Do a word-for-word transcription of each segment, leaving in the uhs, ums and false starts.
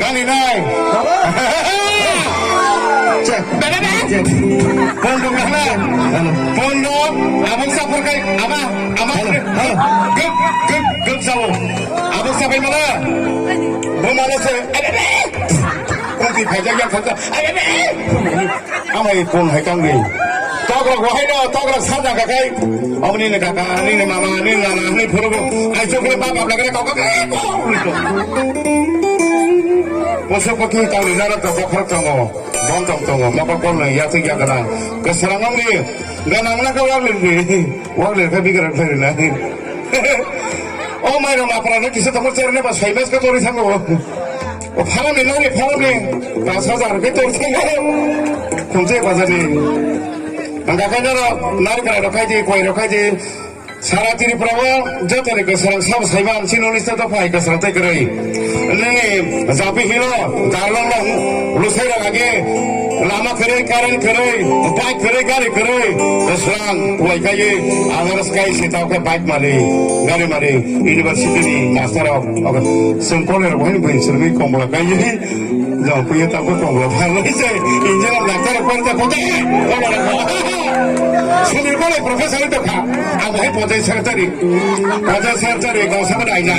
Ani nai. Check. Check. Phone dong na. Hello. Phone dong. Abang sapor kai. Ama, ama. Hello. Hello. Gep, gep, gep sao. Abang sapai mana? Bo mana se? Kunti phajak yang khata. Ama i phone hai kang ni. Tok rok wahai no, tok rok sa jaga kai. Omni ni kaka, ni ni mama, ni ni nana, ni phuru. Ai chukle baba lagre kok. Poso poti tangni nara to bokhorok tongo, bontong tongo, mokol kolnwi yathek ya gwnang. Kwsarang wngdi, gwnang na khe waglir di, waglir khe bigrang khlai rwnai. O mairok mapra no kisa tongma cherni ba soi mas khe tori thango. O pharani nari pharani pas hajar khe tori thango. Khumse bazarni. Ang khe naro nari krai rok khai di, koi rok khai di. Sara Tripura o jotoni kwsarang sabo saiman chini noni state o phai kwsarang tei kwrwi. Nini japi hilo darlong no lusai rok age lama kwrwi, current kwrwi, bike kwrwi, gari kwrwi kwsarang wai kaiwi ang oro sky sitao khe bike mali, gari mali, university ni master rok, obo chwng college rok hai bai chwrwi kombla kaiwi. Jong puye ta ko tong lo, phar lo se, engineer, doctor, pon ta pon ta, ko ba ko. Sini ko le professor to kha, ang hai pon ta secretary, pon ta secretary ko sa ba dai na.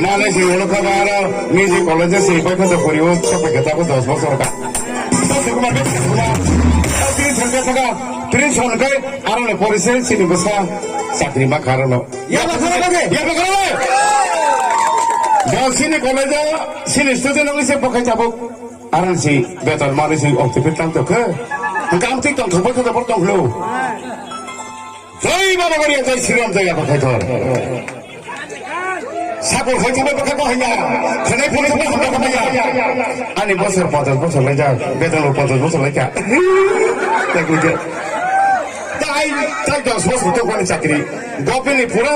Male si ulo ka ba ro, music college si pai ko to puri o, sa pa kata ko dos bosor ka. To se ko ma ko ma. Tin chhon ka, tin chhon ka, aro le pori se, sini basa, chakri ma kharo lo. Ya ba kharo ba de. Ya ba kharo ba. Bo sini college o, sini student o se pakai tabuk. Aran si beton mani si oktipit tang tokhe. Hangka amtik tong thokbai khe tong lo. Jai Baba Garia, jai Sri Ram, jai Baba Kaitor. Sakol khai thokbai bokha ko hanya. Khanai phone thokbai hambai ko hanya. Ani bosor ponchas bosor lai ja. Beton lo ponchas bosor lai ja. Tak uja. Tai, tai dos bosor to kani chakri. Government ni pura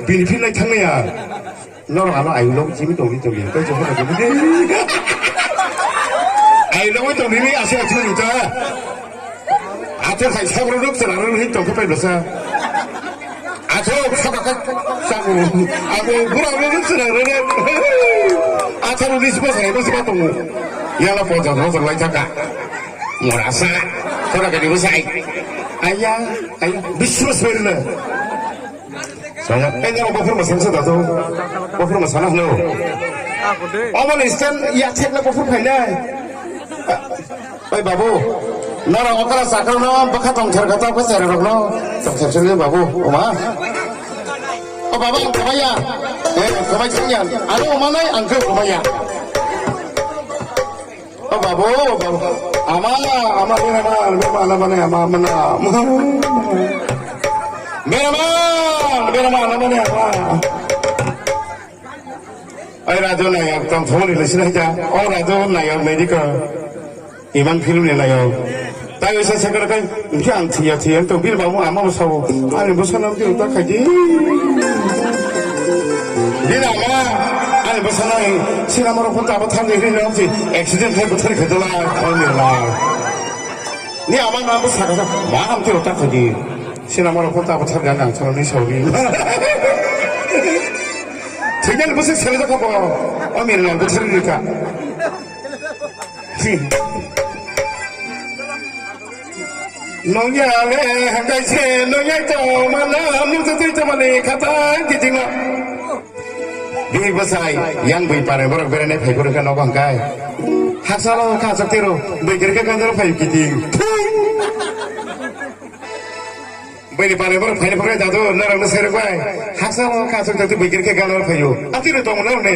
benefit lai thangya. Norok ano ayulog chimi tongdi tongdi, tei chokha tongdi. Ayulog tongdi ni ase achu ni ta. Achu hai sabro rok chara rok hin tongkha pai basa. Achu saka ka sabu. Abu bura rok chara rok. Achu ni sima sai basa tongo. Yala poja poja lai thaka. Morasa. Kora kani basa ai. Aya, aya. Biswas berna. Saya, eh, nang bofur masang sa dato. Bofur masana hlo. Omo ni stand ya thek na bofur phainai. Oi babu, nara okara sakra no bakha tong ther kata ko sera rok no. Tong ther sera babu, oma. O baba ang khamaya. Eh, khamai changya. Aro oma nai ang ke khamaya. O babu, o babu. Ama, ama, beraman, beraman, ama, ama, ama, ama. Beraman, beraman, ama, ama. Ai, Raju nayok, tong thoni le sinai ja. O Raju nayok, nai diko. Iman film ni nayok. Tai usa sakar kai. Hingke ang thiya thiya tong bini bamo ama bo sabo. Ani bwsano bini ta khaidi. Bini ama ani bwsano sinama rok phota bo thang ni hino si accident khai bwthar khai dola khol ni la. Ni ama na bo sakha ma am tiro ta khaidi. Sinama rok phota bo thang ni ang chalo ni sauri. Thikal bwswk sele ta kabo. O mirna bwthar ni ka. Nongya le hangkai se nongya to mana mutu tui to mani khata kitima. Bini bwsai yang bui pare borok berene phai borok khe nogo hangkai. Haksalo kha chak tiro bui gere khe ganjaro phai kiting. Bini pare borok phai borok dadu narang no serok bai. Haksalo kha chak tiro bui gere khe ganjaro phaio. Atiro tong no ne.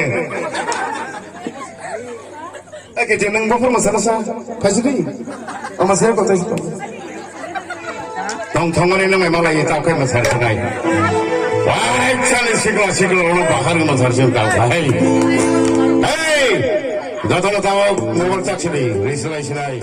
Eke je nang bofur masana sa, phaisi di. Ama saya kota itu. Tong thongmani nang mai malai ta kai masar sanai. Wai chale sikla sikla ono bahar masar sim ta. Hey. Hey. Jotoro tao mobile chak sini, rislai sinai.